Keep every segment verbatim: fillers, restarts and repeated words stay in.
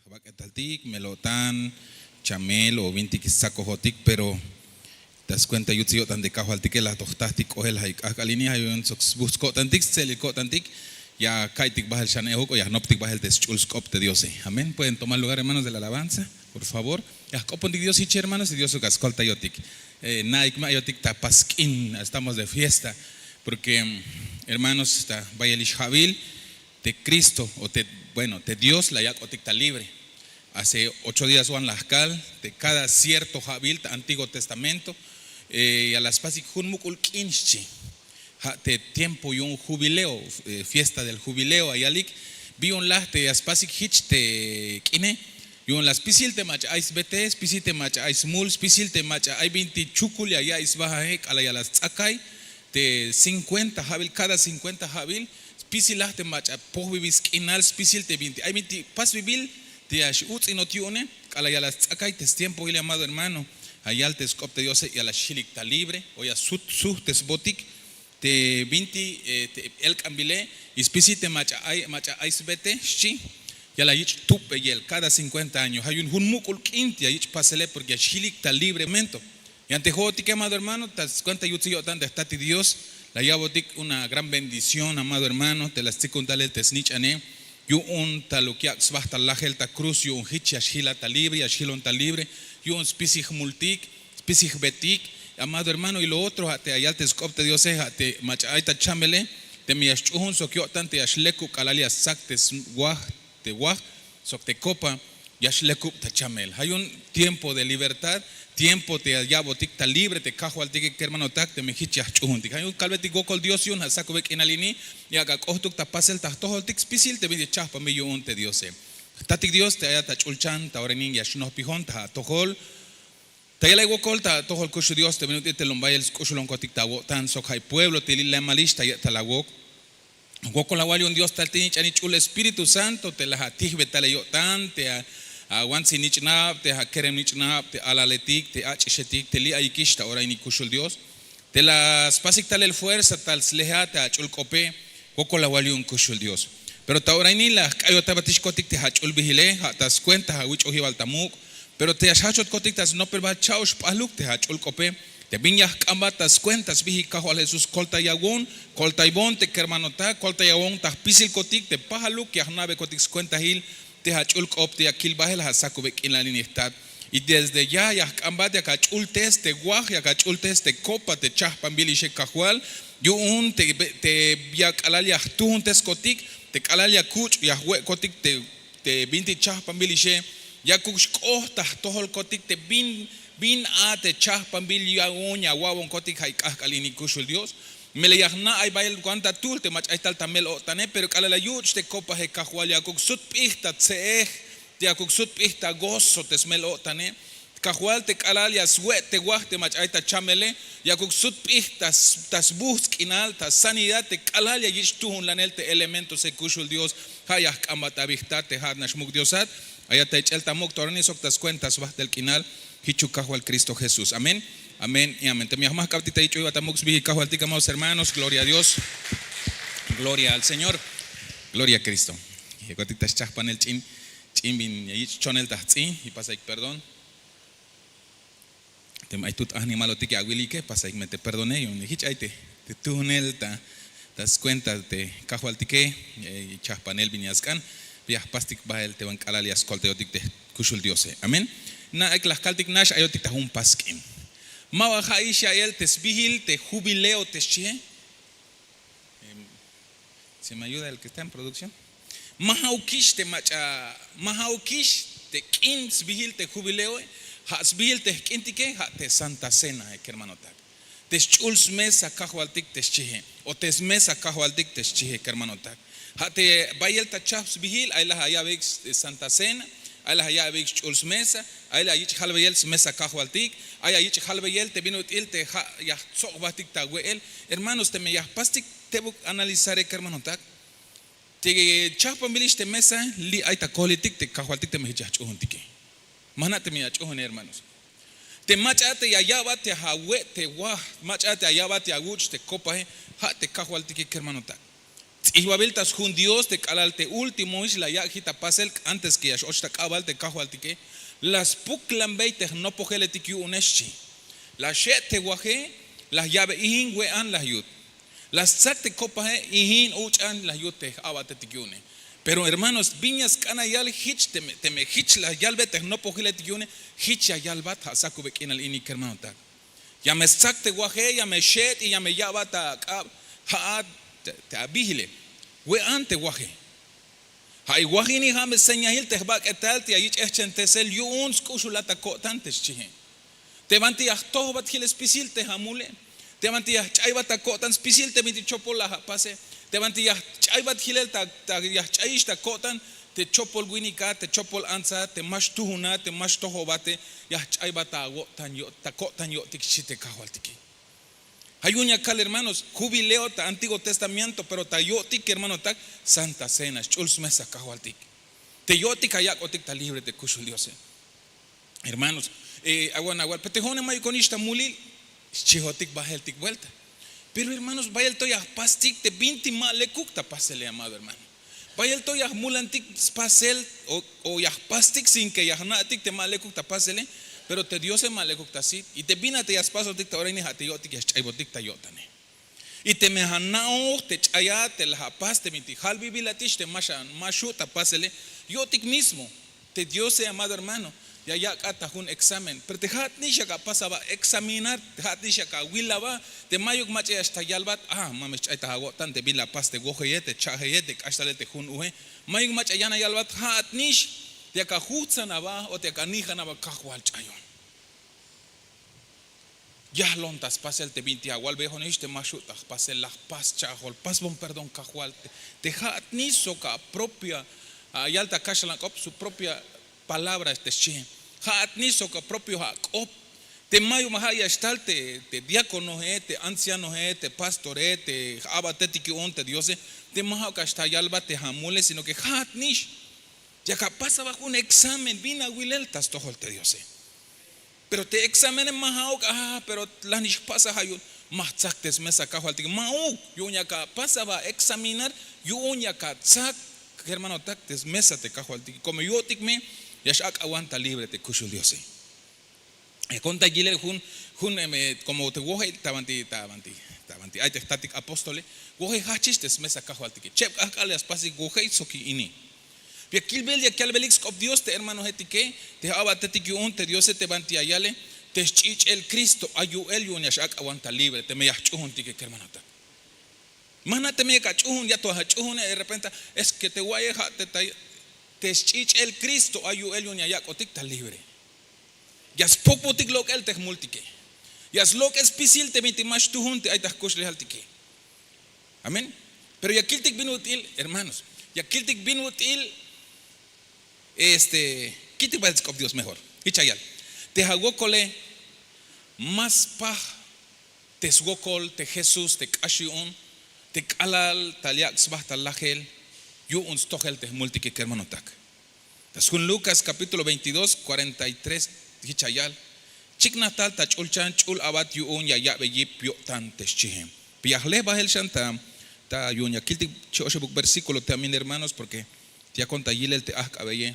Bak'etaltik mel-o'tan chamel o bintik stsakojotik, pero ta skuenta yutsil yo'tan te kajwaltike la to jtajtik k'ohel ja' k'ahk'al ini, ja' yu'un sok sbuhts ko'tantik, stse'elil ko'tantik. Ya ka'iytik bahel xan ehuk o ya jnoptik bahel te sch'ul sk'op te Diose. Amén. Pueden tomar lugar, hermanos, de la alabanza, por favor. Ya jk'opontik Dios jich, hermanos, y Dios sok ya skoltayotik. Eh, na'ik me ayotik ta pas k'in, estamos de fiesta, porque, hermanos, ta bayelix ja'bil te Cristo o te, bueno, te Dios la yak'otik ta libre. Hace ocho días wan la jkal te kada cierto ja'bil ta Antiguo Testamento, eh, ya la spasik jun muk'ul k'in, xchi. Ja' te tiempo yu'un jubileo, eh, fiesta del jubileo, ya yalik. Bi yu'un laj te ya spasik jich te k'ine? Yu'un la spisil te mach'a ay sbete, spisil te mach'a ay smul, spisil te mach'a ay binti chukul ya ya'iy sbahaje, k'alal ya la sts'akay te cincuenta ja'bil, cada cincuenta ja'bil, spisil laj te mach'a pojbibil sk'inal, spisil te binti ay binti pasbibil te ya x-uts'inot yu'une, k'alal ya la sts'akay te stiempohil, amado hermano. Ja' yal te sk'op te Diose, ya la xjilik ta libre o ya sut suhtesbotik te binti, eh, te elk'anbile, y spisil te mach'a ay, mach'a ay sbete, xchi. Ya la yich' tupbeyel cada cincuenta año. Ja' yu'un jun muk'ul k'in te ya yich' pasele, porque ya xjilik ta libre momento. Yan te jo'otike, amado hermano, ta skuenta yutsil yo'tan te jtatik Dios la ya'botik una gran bendición, amado hermano, te la stsikun talel te snich'ane. Yu'un taluk yak' sba ta lajel ta cruz, yu'un jich ya xjilat ta libre, ya xjilon ta libre. Yu'un spisil jmultik, spisil jbetik, amado hermano. Y lo otro, ja' te ya yal te sk'op te Diose, ja' te mach'a ay ta chamele, teme ya xch'uhun sok yo'tan te ya xlekub k'alal ya stsak te swaj, te waj sok te kopa, ya xlekub ta chamel. Ja' yu'un tiempo de libertad, tiempo te ya ya'botik ta libre te kajwaltike, kermanotak, teme jich ya jch'uhuntik. Ja' yu'un kalbetik wokol Dios yu'un ja' sakube k'inal ini, ya ak'a k'ohtuk ta pasel ta jtojoltik spisil te bin chajpanbil yu'un te Diose. Jtatik Dios te ayat ta ch'ulchan, ta ora ini ya xnojpijon ta atojol. Ta yal ay wokol ta atojol kuxul Dios te bin ut'il te lom bayel sk'uxulonkotik ta awo'tan sok ja' pueblo te li'lemalix ta ye'tal awok. Wokol awal yu'un Dios tal te nich'anil ch'ul Espíritu Santo te la atijbe tal ayo'tan, te a, awantsinich'nab, te akeremnich'nab, te alaletik, te ach'ixetik, te li' ayikix ta ora ini kuxul Dios. Te la spasik talel fuerza tal sleja te ach'ul k'ope, wokol awal yu'un kuxul Dios. Pero ta ora ini la jk'ayotabatixkotik te ach'ul bihile, ja' ta skuenta awich'ojibal ta muk'. Pero te ya xjajchotkotik ta snopelbal cha'ox p'ajluk te ach'ul k'ope, te bin ya jk'ambat ta skuenta sbijil Kajwal Jesús, koltayawon, koltaybon te kermanotak, koltayawon ta jpisilkotik te pajaluk ya jna'bekotik skuentahil te ach'ul k'op te ya kil bahel ja' sakube k'inal ini jtat. Y desde ya ya jk'ambat, yak ach'ultes te waj, yak ach'ultes te kopa te chajpanbil ixe Kajwal, yu'un te, te ya k'alal ya jtuhunteskotik, te k'alal ya kuch' ya jwe'kotik te, te bintik chajpanbil ixe, yakuk xk'oht ta jtojolkotik te bin, bin a te chajpanbil yu'un ya awa'bonkotik ja' k'ahk'al ini kuxul Dios. Melel ya jna' ay bayel wan ta tul te mach'a ay tal ta mel-o'tane, pero k'alal la yuch' te kopaje Kajwal, yakuk sut p'ij ta tse'ej, te yakuk sut p'ij ta gozo te smel-o'tane. Kajwal, te k'alal ya swe' te waj te mach'a ay ta chamele, yakuk sut p'ij ta s-, ta sbuhts k'inal, ta sanidad, te k'alal ya yich' tuhunlanel te elementose kuxul Dios. Ja' ya jk'ambat abi jtat te ja'at nax muk' Diosat. Ayat ta ich'el ta muk' ta ora ini sok ta skuenta sbajt'el k'inal jichuk Kajwal Cristo Jesús. Amén. Amén y amén. Teme ya jmajk'abtik ta yich'ojibal ta muk' sbijil Kajwaltik, amados hermanos, gloria a Dios. Gloria al Señor. Gloria a Cristo. Yakotik ta schajpanel ch'in, ch'in bin ya yich' chonel ta jtz'i, y pasaik perdón. Teme ay tut animalotik ya awilike, pasaik me te perdone, yu'un jich ay te, te tuhnel ta, ta skuenta te Kajwaltike, eh, chajpanel bin ya sk'an, ya jpastik bahel te wan k'alal ya skoltayotik te kuxul Diose. Amén. Na'ik la jkaltik nax ayotik ta jun pas k'in. Ma ba ja'ix ya'iyel te sbijil te jubileo te xchihe. Em, ¿se me ayuda el que está en producción? Ma ja'ukix te mach'a, ma ja'ukix te k'in sbijil te jubileoe, ja' sbijil te jk'intike, ja' te Santa Cena, eh, kermanotak. Te sch'ul smesa Kajwaltik te xchihe, o te smesa Kajwaltik te xchihe, kermanotak. Ja' te bayel ta chajp sbijil, ay la aya'beyik s-, Santa Cena, ay la aya'beyik sch'ul smesa, ay la yich' jalbeyel smesa Kajwaltik, ay la yich' jalbeyel te bin ut'il te ja' ya jtsob jbatik ta we'el. Hermanos, teme ya jpastik tebuk analizare, kermanotak, te chajpanbilix te mesa, li' ay ta kohlitik te Kajwaltik teme jich ya jch'uhuntike. Ma jna' teme ya ach'uhune, hermanos. Te mach'a te ya ya'bat ya awe' te waj, mach'a te ya ya'bat ya awuch' te kopahe, ja' te Kajwaltike, kermanotak. Ts'ijbabil ta sjun Dios te k'alal te último ix la yak'ji ta pasel antes ke ya x'och ta k'abal te kajwaltike, la spuklanbey te jnopojeletik yu'une xchi. La xe'te waje, la ya'be ijin we'an la yut. La stsak te kopaje, ijin uch'an la yut te j'a'batetik yu'une. Pero hermanos, bin ya sk'an ya yal jich? Teme jich la yalbe te jnopojiletik yu'une, jich ya yalbat ja' sakube k'inal ini kermanotak. Ya me stsak te waje, ya me xe'te, ya me ya'bat ta k'ab, ja'at te abijile, we'an te waje. Ja' i waj ini ja' me señajil te jbak'etal te ya yich' ejchentesel yu'un sk'uxulat ta ko'tan te xchihe. Te banti ya jtojbat jilel spisil te ja' mule, te banti ya jch'aybat ta ko'tan spisil te binti chopol la ja' pase, te banti ya jch'aybat jilel ta ya jch'ayix ta ko'tan, te chopol winika, te chopol antsa, te ma xtujuna, te ma xtojobate, ya jch'aybat ta ko'tan yo'tik xchi te kajwaltike. Ja' yu'un ya kal hermanos, jubileo ta antiguo testamento, pero ta yo'tik hermanotak, santa cena, xch'ul smesa kajwaltik. Te yo'tik ya yak'otik ta libre te kuxul Diose. Hermanos, awan awal pero te jo'one mayukonix ta mulil, xchihotik bajeltik buelta. Pero hermanos, bayel to ya jpastik te binti ma lekuk ta pasele, amado hermano. Bayel to ya jmulantik spasel o ya jpastik sin ke ya jna'tik te ma lekuk ta pasele. Pero te Diose ma lekuk ta sit, y te bin a te ya spasotik ta ora ini ja' te yo'tik ya xch'aybotik ta yo'tane. Y teme ja' na'oj te ch'ayat te la ja' pas te binti jalbibilatix te ma xu' ta pasele, yo'tik mismo. Te Diose, amado hermano, ya yak'at ta jun examen, pero te ja'at nix yak apas aba examinar, te ja'at nix yak awil aba, te mayuk mach'a ya xtal yalbat a ma me xch'ay ta awo'tan te bin la pas te wojeye, te cha'jeye, te k'ax talel te jun uje. Mayuk mach'a yan ayalbat ja'at nix yak ajujtsan aba o te yak anijan aba kajwal ch'ayon. Yajlon ta spasel te binti awalbejonix te ma xu' ta jpasel, la jpas cha'jol, pasbon perdón kajwal. Te ja'at nix sok apropia, ayal ta kaxlan k'op su propia palabra te xchihe. Ja'at nix sok apropio ak'op. Te mayuk ma ja' ya xtal te diakonohe, te ancianohe, te pastore, te j'abatetik yu'un te Diose, te ma ja'uk ya xtal yalbat te ja' mule sino ke ja'at nix yak apas aba jun examen bin awilel ta stojol te Diose. Pero te examene ma ja'uk a pero la nix jpas a ja' yu'un, ma jtsak te smesa kajwaltik, ma'uk. Yu'un yak apas aba examinar, yu'un yak atsak kermanotak te smesa te kajwaltik, komo yo'tik me ya x'ak'awan ta libre te kuxul Diose. Konta yilel jun, jun komo te wojey ta banti ta banti ta banti ay te jtatik apóstole, wojey jajchix te smesa kajwaltike, cheb k'ajk'al ya spasik wojey sok ini. Ya kilbel ya yalbelik sk'op Dios te hermanojetike, te j'abatetik yu'un te Diose, te banti ya yale te sch'ich'el Kristo ay yu'el yu'un ya x'ak'awan ta libre teme ya jch'ujuntike kermanotak. Ma jna' teme yak ach'uhun ya to ach'uhune de repente, es ke te wa'ye ja' te sch'ich'el Kristo ay yu'el yu'un ya yak'otik ta libre. Ya spokbotik lok'el te jmultike. Ya slok'el spisil te bintik ma xtujun te ay ta jkuxlejaltike. Amén. Pero ya kiltik bin ut'il hermanos, ya kiltik bin ut'il. Este, kiltik bahel sk'op Dios mejor. Jich ya yal te awokole, ma spaj te swokol te Jesús te k'ax yu'un te k'alal tal yak' sbajtal lajel yu'un stojel te jmultike kermanotak. Ta sjun Lukas kapítulo veintidós, kuarenta y tres, jich ya yal: chiknaj tal ta ch'ulchan ch'ul abat yu'un ya ya'be yip yo'tan te xchihe. Pero ya jle bahel xan ta yu'un ya kiltik chi oxebuk versíkulo te amin hermanos porke yakon ta yilel te ajk'abeye.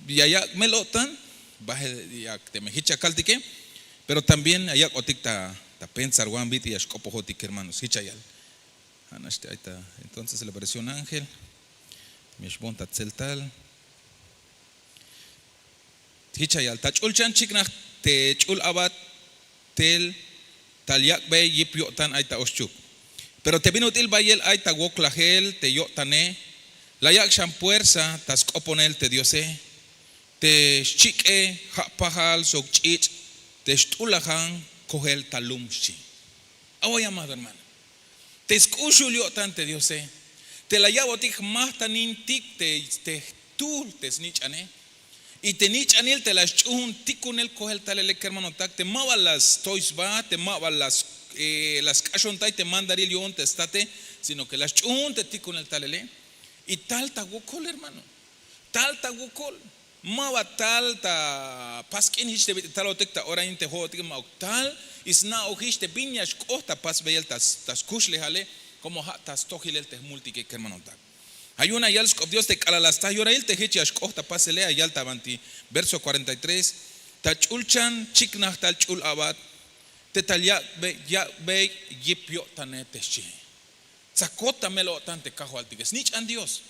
Ya yak' mel-o'tan bahel yak teme jich ya kaltike. Pero también ya yak'otik ta pensarwan bit'il ya xk'opojotik hermanos, jich ya yal. Ja' nax te ay ta entonces le apareció un ángel. Me xboon ta tseltal. Jich ya yal ta ch'ulchan chiknaj te ch'ul abat tel tal yak'be yip yo'tan ay ta oxchuk. Pero te bin ut'il bayel ay ta woklajel te yo'tane, la yak' xan puersa ta sk'oponel te Diose, te xchik'e ja' pajal sok ch'ich' te xt'ulajan kojel ta lum xchi. Awa' llamado hermano, te sk'uxul yo'tan te Diose, te la ya'botik jmajtanintik te jtuhl te snich'ane, y te nich'anil te la sch'uhun tikunel kojel talele kermanotak, te ma ba la stoy sba, te ma ba la sk'axontay te mandaril yu'un te state, sino ke la sch'uhun te tikunel talele. Y tal ta wokol hermano, tal ta wokol. Ma ba tal ta pask'in jich te bit'il talotik ta ora in te jo'otik, ma'uk tal. Y sna'ojix te bin ya xk'oht ta pasbeyel ta skuxlejale, komo ha ta stojilel te jmultike kermanotak. Ha yu'un ya yal sk'op Dios te k'alal la sta yorahil te hich ya xk'oht ta pasele, ya yal ta banti verso kuarenta y tres: Ta ch'ulchan chiknaj tal ch'ul a'bat, te tal yak'bey yip yo'tane, te xchi. Tsakot ta mel-o'tan te kajwaltike, snich'an Dios.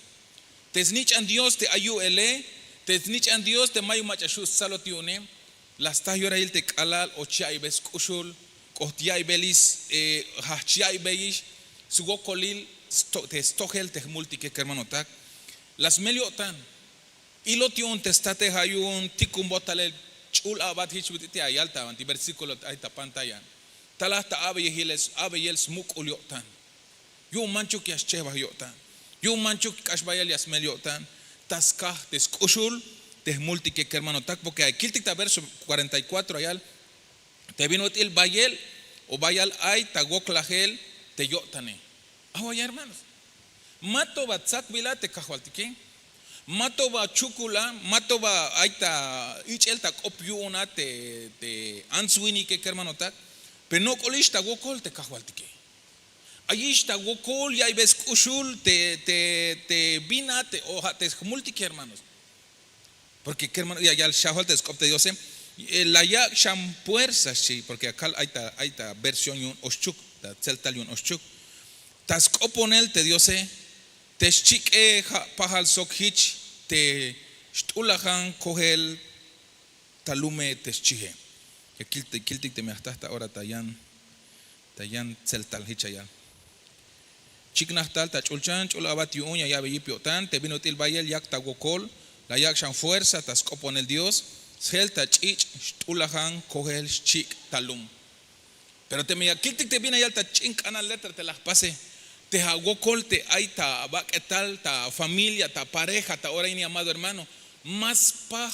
Te snich'an Dios te ay yu'ele, te snich'an Dios te mayuk mach'a xu' stsalot yu'une. La sta yorahil te k'alal och ya'iybey sk'uxul, k'oht ya'iybelix, hahch ya'iybeyix swokolil te stojel te jmultike kermanotak. La smel yo'tan. Ilot yu'un te state, ha yu'un tikumbot talel ch'ul a'bat hich bit'il te ya yal ta banti versíkulo ay ta pantalla. Talaj ta a'beyel smuk'ul yo'tan. Yu'un manchuk ya xchejbaj yo'tan. Yu'un manchuk k'ax bayel ya smel yo'tan. Ta skaj te sk'uxul te jmultike kermanotak, porke ya kiltik ta verso kuarenta y kuatro ya yal: Te bin ut'il bayel o bayal ay ta woklajel te yo'tane. Awa ya hermanos, ma to ba tsakbil a te kajwaltike. Ma to ba chukul a, ma to ba ay ta ich'el ta k'op yu'un a te ants-winike kermanotak. Pero nok'olix ta wokol te kajwaltike. Ayix ta wokol, ya'iybey sk'uxul te bin a te o ha te jmultike hermanos. Porke kermano ya yal xajol te sk'op te Diose: La yak' xan puersa, xchi, porke akal ay ta versión yu'un Oxchuk, ta tseltal yu'un Oxchuk. Ta sk'oponel te Diose te xchik'e ha pajal sok hich te xt'ulajan kojel ta lume, te xchie. Ya kiltik teme ya jta ta ora ta yan ta yan tseltal hich ya yal: Chiknaj tal ta ch'ulchan ch'ul a'bat yu'un ya ya'bey yip yo'tan, te bin ut'il bayel yak' ta wokol, la yak' xan fuerza ta sk'oponel Dios, sjel ta ch'ich' xt'ulajan kojel xchik' ta lum. Pero teme ya kiltik te bin ya yal ta ch'in k'anal letra te la jpase, te awokol te ay ta abak'etal, ta familia, ta pareja, ta ora ini, amado hermano, ma spaj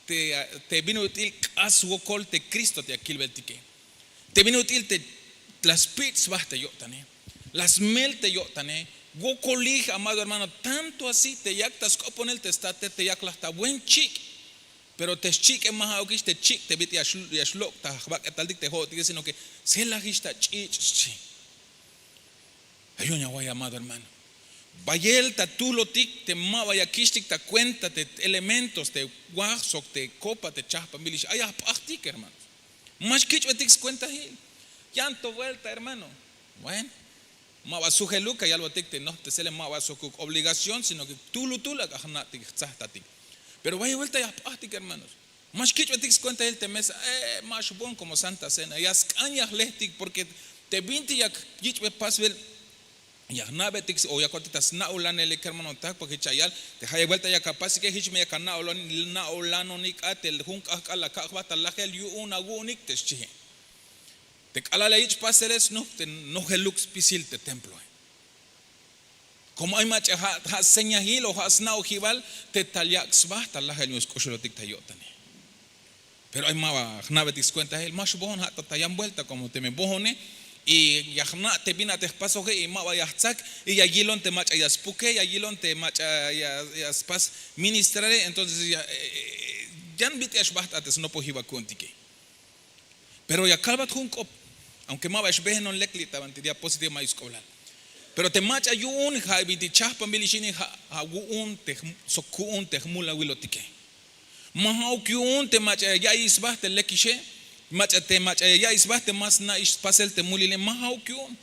te bin ut'il k'ax wokol te Cristo te ya kilbeltike. Te bin ut'il te la spich' sba te yo'tane, la smel te yo'tane, wokolij, amado hermano, tanto así te yak ta sk'oponel te state te yaklaj ta buen chik'. Pero te xchik'e ma ja'ukix te chik' te bit'il ya xlok' ta jbak'etaltik te jo'otike, sino que sjelajix ta ch'ich', xchi. Ay yu'un ya awa'iy, amado hermano, bayel ta tulotik te ma ba ya kixtik ta cuenta te elementos, te waj sok te copa, te chajpanbilix, ay ya jp'ajtik, hermanos. Ma xkich'betik scuentahil. Yan to vuelta, hermano. Bueno, ma ba sujeluk ya yalbotik te nojptesele, ma ba sokuk obligación, sino que tulutul ak'a jna'tik jtsajtatik. Pero bayel vuelta ya jp'ajtik, hermanos. Ma xkich'betik scuentahil te mesa, eh, ma xbohon como Santa Cena, ya sk'an ya jlejtik, porque te bintik ya yich'be pasbel ya jna'betik o yakotik ta sna'ulanele, kermanotak, porque hich ya yal te jayeb vuelta yak apasike, hich me yak ana'ulanonik a te jun k'ajk'al la kak' jba ta lajel yu'un awu'unik, te xchie. Te k'alal ya yich' pasele, snujt te nojeluk spisil te temploe. Como ay mach'a ha' señahil o ha' sna'ojibal te tal yak' sba ta lajel yu'un sk'uxulotik ta yo'tane. Pero ay ma ba jna'betik scuentahil, ma xbohon, ha' ta ta yan vuelta, como teme bohone y ya jna' te bin a te jpasoje y ma ba ya jtsak, y ya yilon te mach'a ya spuke, ya yilon te mach'a ya spas ministrare, entonces yan bit'il ya xbajt a te snopojibal ku'untike. Pero ya kalbat jun k'op, aunque ma ba xbehnon lek li' ta banti diapositiva, ma yu'un sk'oblal. Pero te mach'a yu'un, ha' bintik chajpanbilix ini, ha' awu'un te sok ku'un te jmulawilotike. Ma ja'uk yu'un te mach'a ya ya'iy sba te lekixe, mach'a te mach'a ya ya'iy sba te ma sna'ix spasel te mulile, ma ja'uk yu'un.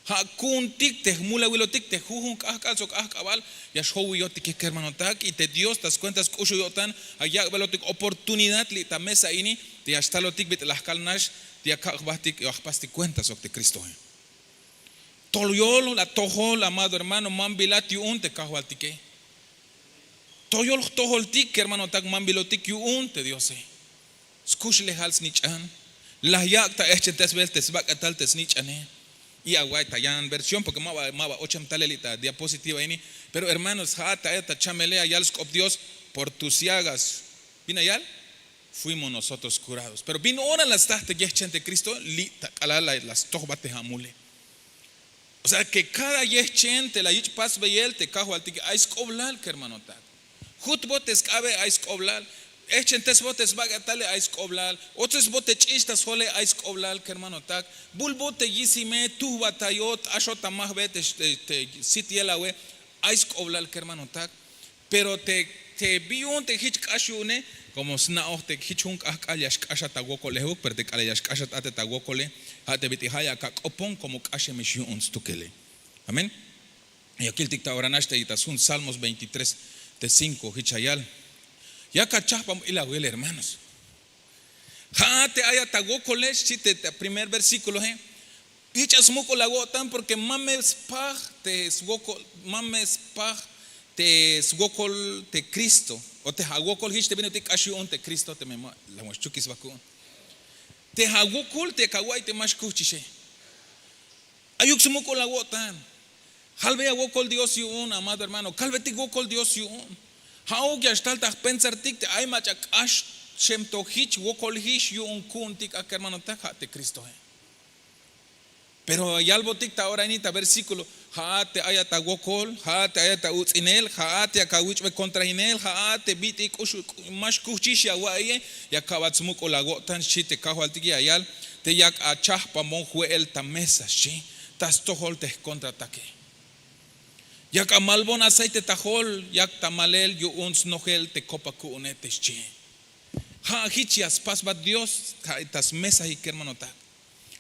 Ha' ku'untik te jmulawilotik te jujun k'ajk'al sok ajk'abal ya xjowiyotike, kermanotak, y te Dios ta scuenta sk'uxul yo'tan ya yak'belotik oportunidad li' ta mesa ini te ya xtalotik bit'il la jkal nax te ya kak' jbatik o ya jpastik cuenta sok te Cristoe. Toyol atojol, amado hermano, mambilat yu'un te kajwaltike. Toyol jtojoltik, kermanotak, mambilotik yu'un te Diose. Skuxlejal snich'an. La yak' ta ehchentesbel te sbak'etal te snich'ane. Y awa'iy ta yan versión, porque ma ba ochem talel li' ta diapositiva ini. Pero hermanos, ha'at ta chamele ya yal sk'op Dios: Por tus llagas, bin ya yal, fuimos nosotros curados. Pero bin ora la sta te yehchen te Cristo, li' ta k'alal la stojbat te amule. O sea que cada yehchen te la yich' pasbeyel te kajwaltike ay sk'oblal, kermanotak. Jutbot te sk'abe, ay sk'oblal. Ehchentesbot te sbak'etale, ay sk'oblal. Otsesbot te ch'ich' ta sjole, ay sk'oblal kermanotak. Bulbot te yisime, tuhbatayot, t'axot ta majbe te sit'yelawe, ay sk'oblal kermanotak. Pero te bi yu'un te jich k'ax yu'une, komo sna'oj te jich jun k'ahk'al ya xk'axat ta wokolejuk, pero te k'alal ya xk'axat a te ta wokole, ha te bit'il ha' yak ak'opon komo k'axemix yu'un stukele. Amén. Ya kiltik ta ora nax te ta sjun Salmos veintitrés te cinko, jich ya yal: yak achahpan, ilawil hermanos. Ha'at te ayat ta wokole, xchi te primer versíkuloe. Ich'a smuk'ul awo'tan, porke ma me spaj te swokol, ma me spaj te swokol te Kristo, o te awokol jich te bin ut'il k'ax yu'un te Kristo, teme ma la xchukisbaj ku'un. Te awokol te yak awa'iy te ma xkuhchixe. Ayuk smuk'ul awo'tan. Halbeya wokol Dios yu'un, amado hermano. Kalbetik wokol Dios yu'un. Ha'uk ya xtal ta jpensartik te ay mach'a k'axem to jich wokolijix yu'un ku'untik a kermanotak, ha te Kristoe. Pero yalbotik ta ora ini ta versíkulo: ha'at te ayat awokol, ha'at te ayat auts'inel, ha'at yak awich'be kontrahinel, ha'at te bit'il k'ux ma xkuhchix ya awa'iye, yak a'bat smuk'ul awo'tan, xchi te Kajwaltike. Ya yal te yak achahpanbon jwe'el ta mesa, xchi, ta stojol te jkontratake. Yak amalbon aceite ta jol, yak ta malel yu'un snojel te kopa ku'une, te xchi. Ha jich ya spasbat Dios, ha ta smesajik kermanotak.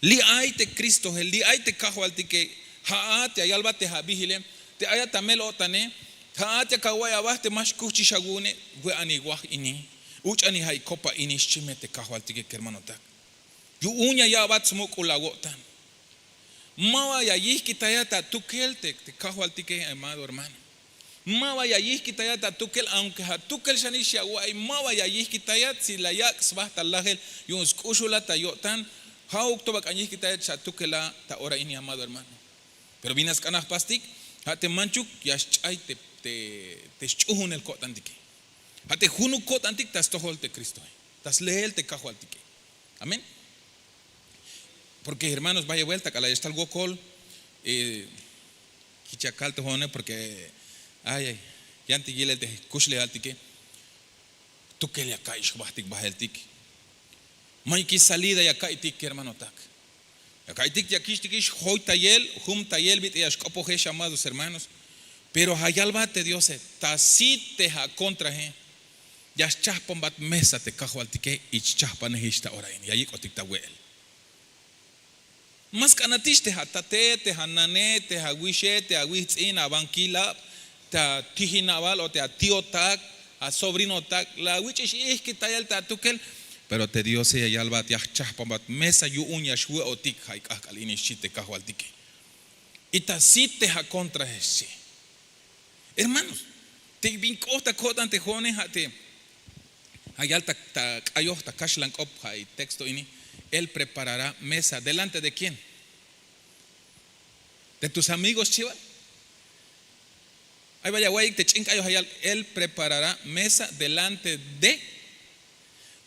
Li' ay te Kristoe, li' ay te Kajwaltike. Ha'at ya yalbat te abijile, te ayat amel-o'tane, ha'at yak awa'iy aba te ma xkuhchix awu'une, we'anix waj ini, uch'anix ay kopa ini, xchi me te Kajwaltike kermanotak. Yu'un ya ya'bat smuk'ul awo'tan. Ma ba ya yijkitayat atukel te Kajwaltike, amado hermano. Ma ba ya yijkitayat atukel, aunque atukel xanix ya awa'iy, ma ba ya yijkitayat. Si la yak' sba ta lajel yu'un sk'uxulat ta yo'tan, ha'uk to ba k'an yijkitayat xatukela ta ora ini, amado hermano. Pero bin ya sk'an ya jpastik, ha te manchuk ya xch'ay te sch'uhunel ko'tantike. Ha te junuk ko'tantik ta stojol te Kristoe, ta sleel te Kajwaltike. Amén. Porke hermanos, bayel buelta k'alal ya xtal wokol, eh, jich ya kal te jo'one, porke ay, ay, yantik yilel te jkuxlejaltike, tukel ya ka'ix jbahtik baheltik. Mayukix salida ya ka'iytik kermanotak. Ya ka'iytik ya kich'tikix joytayel, jumtayel bit'il ya xk'opojex, amados hermanos. Pero ya yalbat te Diose, ta sit te akontrae, ya xchahpanbat mesa te Kajwaltike, y chchahpanejix ta ora ini, ya yik'otik ta we'el. Ma sk'anatix te atate, te anane, te awixe, te awihtz'in, abankilab, te atijinabal o te ati'otak, asobrinotak, la awich'ix ijkitayel ta atukel. Pero te Diose ya yalbat, ya jchahpanbat mesa yu'un ya xwe'otik ja'i k'ahk'al ini, xchi te Kajwaltike. Y ta sit te akontrae, xchi. Hermanos, te bin k'ot ta ko'tan te jo'one, ha te, ha yal ta, ta k'ayoj ta kaxlan k'op, ja'i texto ini: Él preparará mesa delante de quién? De tus amigos, xchi ba. Ay ba ya awa'iyik te ch'in k'ayoj ya yal: Él preparará mesa delante de.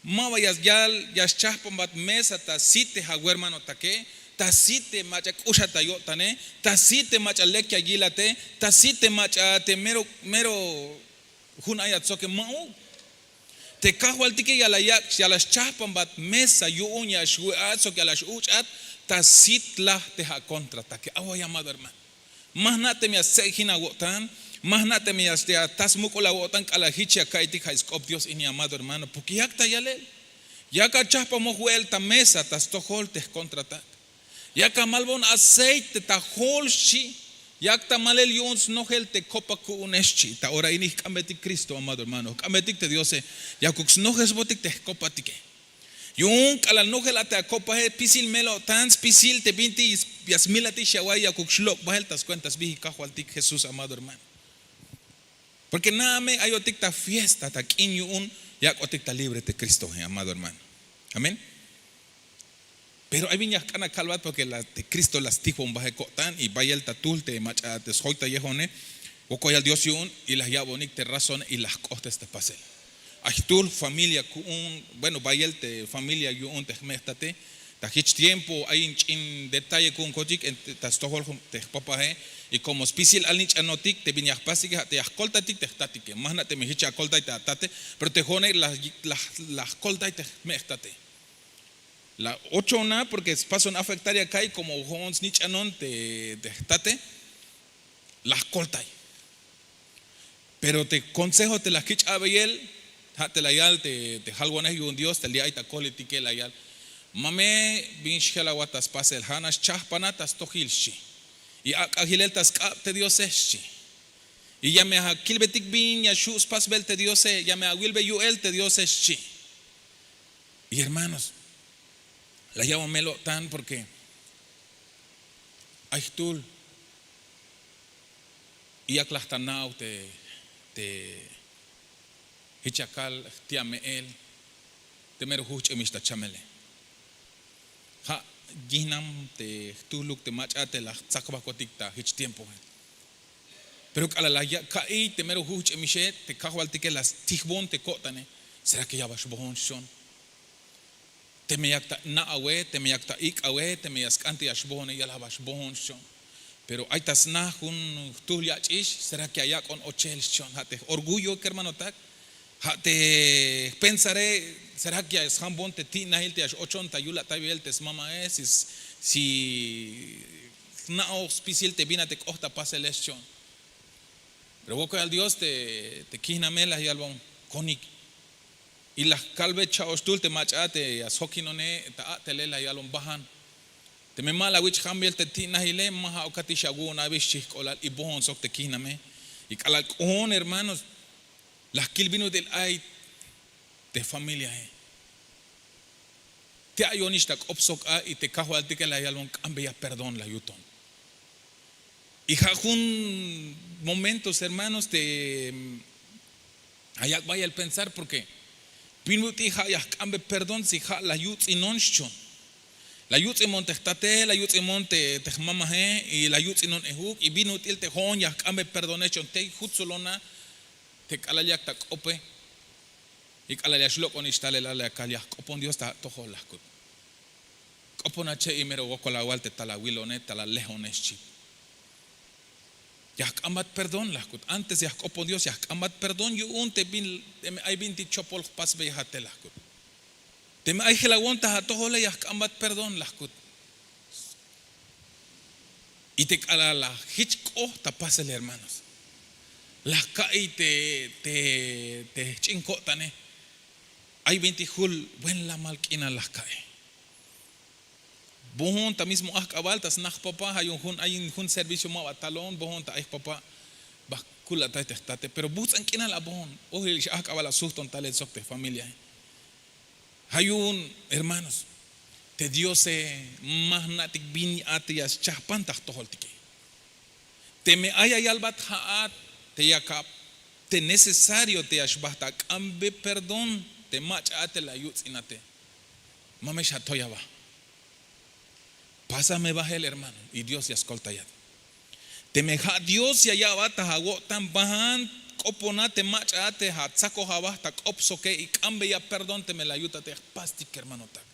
Ma ba ya yal, ya xchahpanbat mesa ta sit te awermanotake, ta sit te mach'a k'uxat ta yo'tane, ta sit te mach'a lek ya yilate, ta sit te mach'a te mero, mero jun ay atsoke, ma'uk. Te Kajwaltike ya la yak', ya la xchahpanbat mesa yu'un ya xwe'at sok ya la x-uch'at ta sit laj te akontratake. Awa'iy, amado hermano. Ma jna' teme ya stse'jin awo'tan, ma jna' teme ya, ya ta smuk'ul awo'tan k'alal jich ya ka'iytik ja'i sk'op Dios ini, amado hermano, porke yak ta yalel. Yak achahpanbon jwe'el ta mesa ta stojol te jkontratak. Yak amalbon aceite ta jol, xchi. Yak ta malel yu'un snojel te kopa ku'une, xchi. Ta ora ini jk'ambetik Cristo, amado hermano, jk'ambetik te Diose, yakuk snojesbotik te jkopatike. Yu'un k'alal nojel a te akopae, spisil mel-o'tan, spisil te bintik ya smilatix ya awa'iy, yakuk xlok' bahel ta skuenta sbijil Kajwaltik Jesús, amado hermano. Porke na'a me ayotik ta fiesta, ta k'in yu'un yak'otik ta libre te Cristoe, amado hermano. Amén. Pero ay bin ya jk'an ya kalbat, porke la te Cristo la stijbon baje ko'tan, y bayel ta tul te mach'a te sjoytayejo'one, wokol yal Dios yu'un, y la ya'bonik te razón, y la jk'ohtes ta pasel. Ay jtul familia ku'un, bueno, bayel te familia yu'un te jme' jtate, Ta jich tiempo ay in ch'in detalle ku'unkotik ta stojol te jpapae. Y komo spisil alnich'anotik te bin ya jpastike ja' te ya jkoltaytik te jtatike. Ma jna' teme jich ya akoltay te atate, pero te jo'one la jkoltay te jme' jtate. La ochona porke spason afektar ya ka'iy komo jo'on snich'anon te jtate. La jkoltay. Pero te konsejo te la jkich' abeyel, ja' te la yal te jalwanej yu'un dios te li' ay ta kohlitike la yal, mame, bin xjel awat ta spasel ja' nax chajpanat ta stojil xchi. Y ak'a jilel ta sk'ab te diose xchi. Y ya me akilbetik bin ya xhu' spasbel te diose ya me awilbe yu'el te diose xchi. Y hermanos, la ya'bon mel-o'tan porke ay jtuhl y yak laj ta na'oj te jich ya kal jtia' me'el te mero juhch'emix ta chamele. Ja' yihnam te jtuhluk te mach'a te la jtzakbajkotik ta jich tiempoe. Pero k'alal la yak' ka'iy te mero juhch'emixe te kajwaltike la stijbon te ko'tane. Será ke ya ba xbohon xchon? Teme yak ta na' awe, teme yak ta ik' awe, teme ya sk'an te ya xbohone ya la ba xbohon xchon. Pero ay ta sna jun jtuhl yach'ix, será ke ya yak'on ochel xchon? Ja' te orgullo kermanotak. Ja' te jpensare, será ke ya sjambon te ti'najil te ya x'ochon ta yulataybe'el te smamae si jna'oj spisil te bin a te k'oht ta pasele xchon. Pero wokoyal dios te kihname la yalbon konik. Y la jkalbe cha'oxtuhl te mach'a te ya sjokinone ta a'tele la yalbon bajan. Teme ma la wich' jambiyel te ti'najile ma ja'ukatix awu'un abi xchi jk'ohlal y bohon sok te kihname. Y k'alal k'ohon hermanos, la jkil bin ut'il ay te familiae. Te ayonix ta k'op sok a y te kajwaltike la yalbon k'ambeya perdón la yuton. Y ja' jun momentos hermanos te ayak' bayel pensar porke bin ut'il ja' ya jk'ambe perdón si ja' la yuts'inon xchon. La yuts'imon te jtate, la yuts'imon te jmamae y la yuts'inon ejuk y bin ut'il te jo'on ya jk'ambe perdone xchon tey jutsulona. Te k'alal yak ta k'ope y k'alal ya xlok'onix talel a la kal ya jk'opon dios ta atojol la jkut. K'opona che' y mero wokol awal te tal awilone tal alejone xchi. Ya jk'ambat perdón la jkut antes ya jk'opon dios ya jk'ambat perdón yu'un te bin teme ay bintik chopol jpasbeyejat te la jkut. Teme ay jelawon ta atojole ya jk'ambat perdón la jkut. Y te k'alal la jich k'oht ta pasel hermanos, la jka'iy te jch'in ko'tane. Ay bintik jul buen lamal k'inal la jka'iy. Bohon ta mismo ajk'abal ta sna jpapa ja' yu'un jun ay jun servicio ma ba talon bohon ta ay jpapa. Ba kulatay te jtate pero buhts'an k'inal abohon. Ojel ix ajk'abal asujton talel sok te jfamiliae. Ja' yu'un hermanos, te diose ma jna'tik bin a te ya schajpan ta jtojoltike. Teme ay ayalbat ja'at te yak a te necesario te ya xbajt ak'ambe perdón te mach'a a te la yuts'inate. Ma me xatoy aba. Pasa me bajel hermano y dios ya skoltayat. Teme ja' dios ya ya'bat ta awo'tan bajan, k'opona te mach'a a te atsakoj aba ta k'op soke y k'ambeya perdón teme la yutate jpastik kermanotak.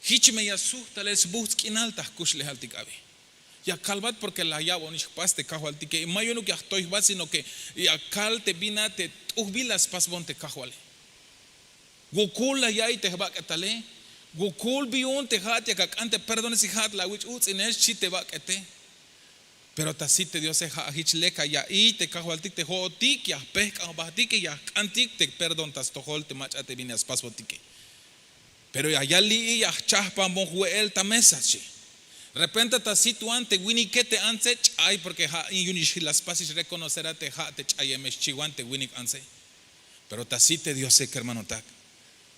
Jich me ya sujt talel sbujts' k'inal ta jkuxlejaltik abi. Ya kalbat porke la ya'bonix jpas te kajwaltike y ma yu'unuk ya jtoy jba sino ke ya kal te bin a te t'ujbil la spasbon te kajwale. Wokol la ya'iy te jbak'etale. Wokol bi yu'un te ja'at yak ak'an te perdone si ja'at la awich' uts'inel xchi te bak'ete. Pero ta sit te diose ja' jich lek ya ya'iy te kajwaltik te jo'otik ya jpejk'an jbahtike ya jk'antik te perdón ta stojol te mach'a te bin ya spasbotike. Pero ya yal li'i ya jchajpanbon jwe'el ta mesa xchi. Repente ta sit wan te winike te antse ch'ay porke ja' in yu'unix la spasix rekonocera te ja' te ch'ayemex xchi wan te winik antse. Pero ta sit te diose kermanotak,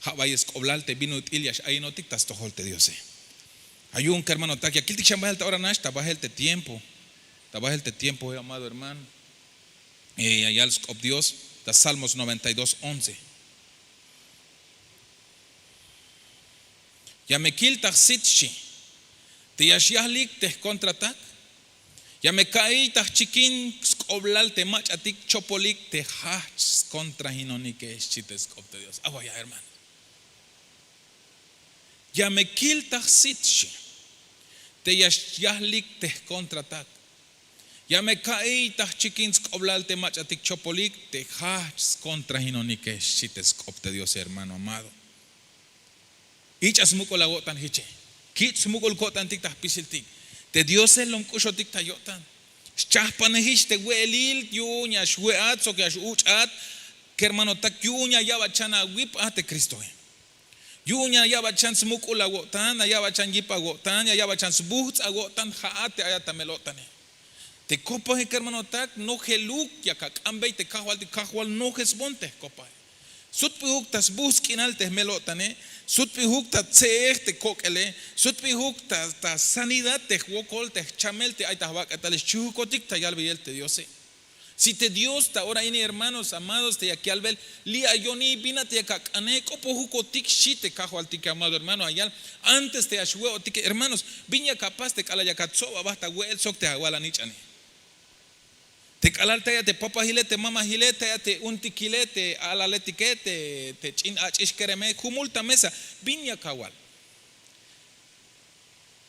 ja' bayel sk'oblal te bin ut'il ya x'ayinotik ta stojol te diose. Ja' yu'un kermanotak ya kiltik xan bajel ta ora nax ta bajel te tiempo. Ta bajel te tiempo amado hermano. Ya yal sk'op dios ta salmos noventa y dos once. Ya me kil ta jsit xchi, te ya xyajlik te jkontratak. Ya me ka'iy ta jchikin sk'oblal te mach'atik chopolik te jajch skontrahinonike xchi te sk'op te dios awaya hermano. Ya me kil ta jsit xchi. Te ya xyahlik te jkontratak. Ya me ka'iy ta jchikin sk'oblal te mach'atik chopolik te jajch skontrahinonike xchi te sk'op te diose hermano amado. Ich'a smuk'ul awo'tan jiche. Kich' smuk'ul ko'tantik ta jpisiltik. Te diose lom k'uxotik ta yo'tan. Schahpanejix te we'elil yu'un ya xwe'at sok ya x'uch'at. Kermanotak yu'un ya ya'bat xan awip a te kristoe. Yu'un ya ya'bat xan smuk'ul awo'tan, ya ya'bat xan yip awo'tan, ya ya'bat xan sbuhts' awo'tan. Ja'at te ayat ta mel-o'tane. Te kopaje kermanotak nojeluk yak ak'ambey te kajwaltik kajwal nojesbon te jkopaje. Sutp'ijuk ta sbuhts' k'inal te jmel-o'tane. Sutp'ijuk ta tse'ej te kok'ele. Sutp'ijuk ta sanidad te jwokol te jchamel te ay ta jbak'etale xchihukotik ta yalbeyel te diose. Si te dios ta ora ini hermanos amados te yak yalbel, li' ayoni bin a te yak ak'ane k'opojukotik xchi te kajwaltike amado hermano ayal. Antes te ya xwe'otike hermanos, bin yak apas te k'alal yak atsob aba ta we'el sok te awal anich'ane? Te k'alal tey a te papajile te mamajile tey a te untikile te alaletike te ch'in ach'ix kereme jumul ta mesa. Bin yak awal?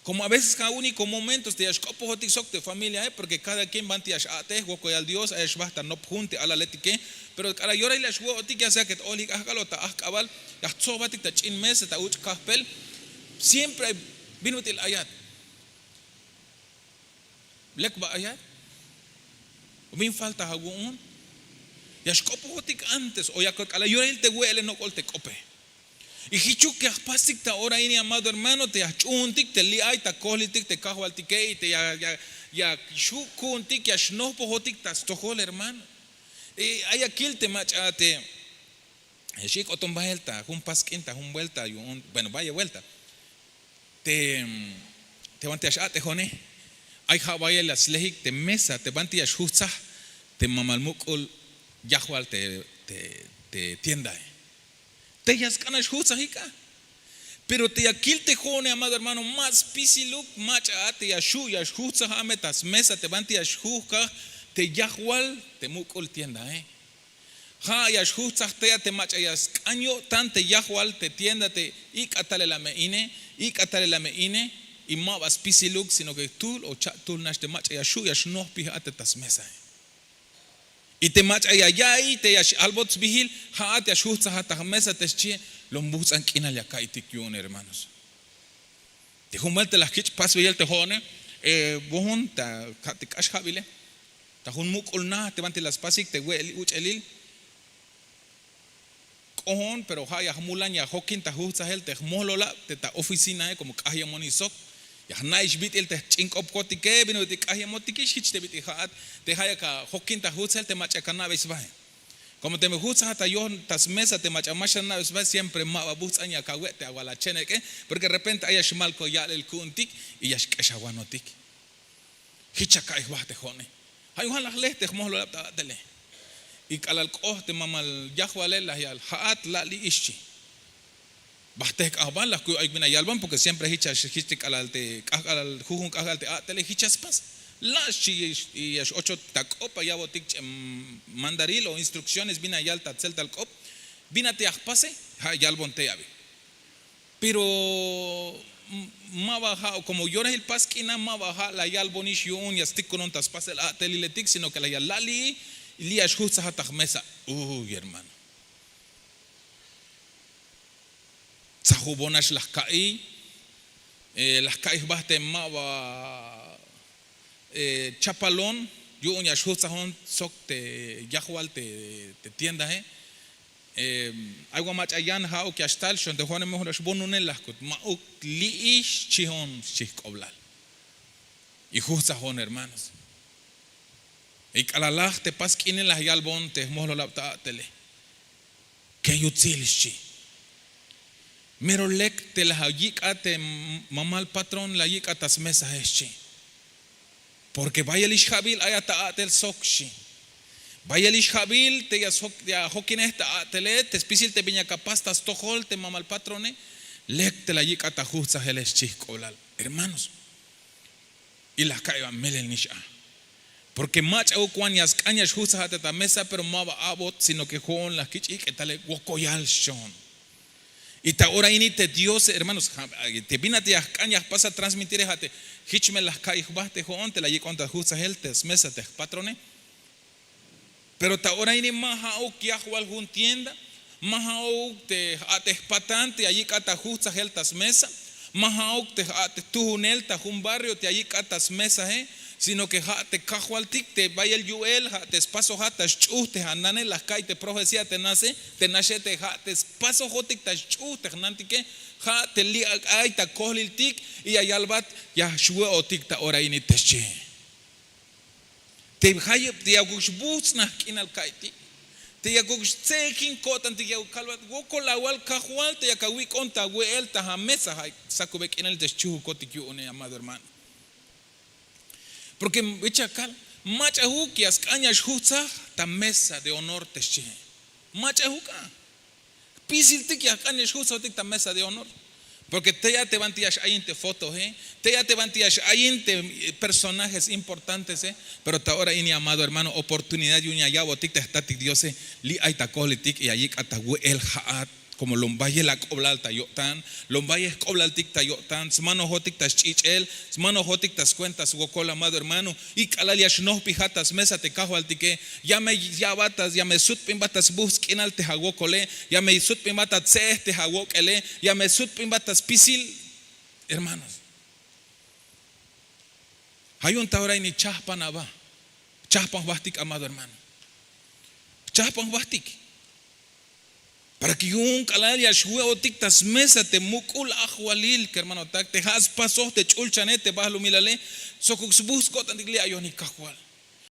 Komo a veces ja' úniko momentos te ya xk'opojotik sok te familiae porke kada kien banti ya x'a'tej wokoyal dios ay ya xbajt ta nop jun te alaletike. Pero k'alal yorahil ya xwe'otik ya sea ke ta olik ajk'al o ta ajk'abal, ya jtsobatik ta ch'in mesa ta uch' kajpel. Siempre ay bin ut'il ayat? Lek ba ayat? O bin falta awu'un? Ya xk'opojotik antes o ya k'alal yorahil te we'ele nok'ol te k'ope. Y jichuk ya jpastik ta ora ini amado hermano te ya jch'uhuntik te li' ay ta kohliltik te kajwaltike y te ya xhu' ku'untik ya xnohpojotik ta stojol hermano. Ay ya kil te mach'a te xi k'oton bahel ta jun pask'in ta jun buelta yu'un bueno bayel buelta. Te te banti ya x'a'tejone. Ay ja' bayel ya slehik te mesa te banti ya xjuhtzaj te mamal muk'ul yajwal te tiendae. Te ya sk'an ya xjuhtzajik a. Pero te ya kil te jo'one amado hermano ma spisiluk mach'a a te ya xhu' ya xjuhtzaj a me ta smesa te banti ya xjuhkaj te yajwal te muk'ul tiendae. Ja' ya xjuhtzaj tey a te mach'a ya sk'an yo'tan te yajwal te tienda te ik'a talel a me ine. Ik'a talel a me ine. Y ma ba spisiluk sino ke jtuhl o cha'tuhl nax te mach'a ya xhu' ya xnohpij a te ta smesae. Y te mach'a ya ya'iy te ya x'albot sbihil, ja'at ya xjuhtzaj a ta jmesa te xchie. Lom buhts'an k'inal ya ka'iytik yu'un hermanos. Te jun buelta la jkich' pasbeyel te jo'one. Bohon ta ka' te k'ax ja'bile ta jun muk'ul na te banti la spasik te we'el uch'elil. K'ojon pero ja' ya jmulan ya jokin ta jujtzajel te jmohlolab te ta oficinae komo k'ajyemonix sok. Ya jna'ix bit'il te jch'ink'opkotike bin ut'il k'ajyemotikix jich te bit'il ja'at. Te ja' yak ajokin ta jujtzajel te mach'a yak ana'bey sbae. Komo teme jujtzajat ta yoj ta smesa te mach'a ma xana'bey sbae siempre ma ba buhts'an yak awe' te awal ache'nek'e. Porke repente ay ya xmalko ya'lel ku'untik y ya xk'exawanotik. Jich ya ka'iy jba te jo'one. Ja' yu'un ja' la jle te jmojlolab ta a'tele. Y k'alal k'oht te mamal yajwale la yal ja'at la'li'ix xchi. Bajtej k'ajbal la jkuy ayuk bin ya yalbon porke siempre jich ya jich te k'alal te k'ajk'alal jujun k'ajk'al te a'tele jich ya spas. La' xchi. Y ya x'ochot ta k'op ya ya'botik ch'em mandaril o instrukciones bin ya yal ta tzeltal k'op. Bin a te ya jpase. Ja' yalbon tey abi. Pero ma ba ja' komo yorahil pas k'in a ma ba ja' la yalbonix yu'un ya stikunon ta spasel a'teliletik sino ke la yal la'li'i. Li' ya xjujtzajat ta jmesa. Uy hermano. Tzajubonax la jka'iy. La jka'iy jba te ma ba chapalon yu'un ya xjujtzajon sok te yajwal te tiendae. Ay wa mach'a yan ja'uk ya xtal xon te jo'one mejor ya xbonune la jkut ma'uk li'ix xchijon xchi jk'oblal. Y jujtzajon hermanos. Y k'alal laj te pas k'ine la yalbon te jmojlolab ta a'tele. Ke yutsil xchi. Mero lek te la yik'a te mamal patrón la yik'a ta smesae xchi. Porke bayelix ja'bil ay a ta a'tel sok xchi. Bayelix ja'bil te ya jokinej ta a'tele te spisil te bin ya kapas ta stojol te mamal patrone. Lek te la yik'a ta jujtzajele xchi jk'oblal hermanos. Y la jka'iy a melel nix a. Porke mach'auk wan ya sk'an ya xjujtzaj a te ta mesa pero ma ba a'bot sino ke jo'on la jkich' ik'etale wokoyal xchon. Y ta ora ini te diose hermanos, te bin a te ya jk'an ya jpasat transmitire ja' te jich me la jka'iy jba te jo'on te la yik'on ta jujtzajel te smesa te jpatrone. Pero ta ora ini ma ja'uk yajwal jun tienda, ma ja'uk te ja' te jpatan te ya yik'at ta jujtzajel ta smesa, ma ja'uk te ja' te tujunel ta jun barrio te ya yik'at ta smesae. Sino ke ja' te kajwaltik te bayel yu'el ja' te spasojat ta sch'uj te ja' nane la jka'iy te profecía te naxe te ja' te spasojotik ta sch'uj te jnantike. Ja' te li' ay ta kojliltik y ya yalbat ya xwe'otik ta ora ini te xchi. Te jayeb te yakuk xbujts'naj k'inal ka'iytik, te yakuk xtse'ejin ko'tantik yakuk kalbat wokol awal kajwal te yak awik'on ta we'el ta amesa ja' sakube k'inal te xchujukotik yu'une amado hermano. Porke bich akal mach'ajuk ya sk'an ya xjujtzaj ta mesa de honor te xchihe. Mach'ajuk a spisiltik ya jk'an ya xjujtzajtik ta mesa de honor. Porke tey a te banti ya x'ayin te fotohe, tey a te banti ya x'ayin te personajes importantese. Pero ta ora ini amado hermano oportunidad yu'un ya ya'botik te jtatik diose. Li' ay ta kojlitik ya yik'at ta we'el ja'at. Komo lom bayel ak'oblal ta yo'tan, lom bayel jk'oblaltik ta yo'tan smanojotik ta sch'ich'el, smanojotik ta skuenta swokol amado hermano. Y k'alal ya xnojpijat ta smesa te kajwaltike, ya me ya'bat ya me sutp'inbat ta sbuhts' k'inal te awokole, ya me sutp'inbat ta tse'ej te awok'ele, ya me sutp'inbat ta spisil. Hermanos, ja' yu'un ta ora ini chajpan aba, chajpan jbahtik amado hermano. Chajpan jbahtik para ke yu'un k'alal ya xwe'otik ta smesa te muk'ul ajwalil kermanotak te ja' spasoj te ch'ulchane te bahlumilale, sokuk sbuhts' ko'tantik li' ayonik kajwal.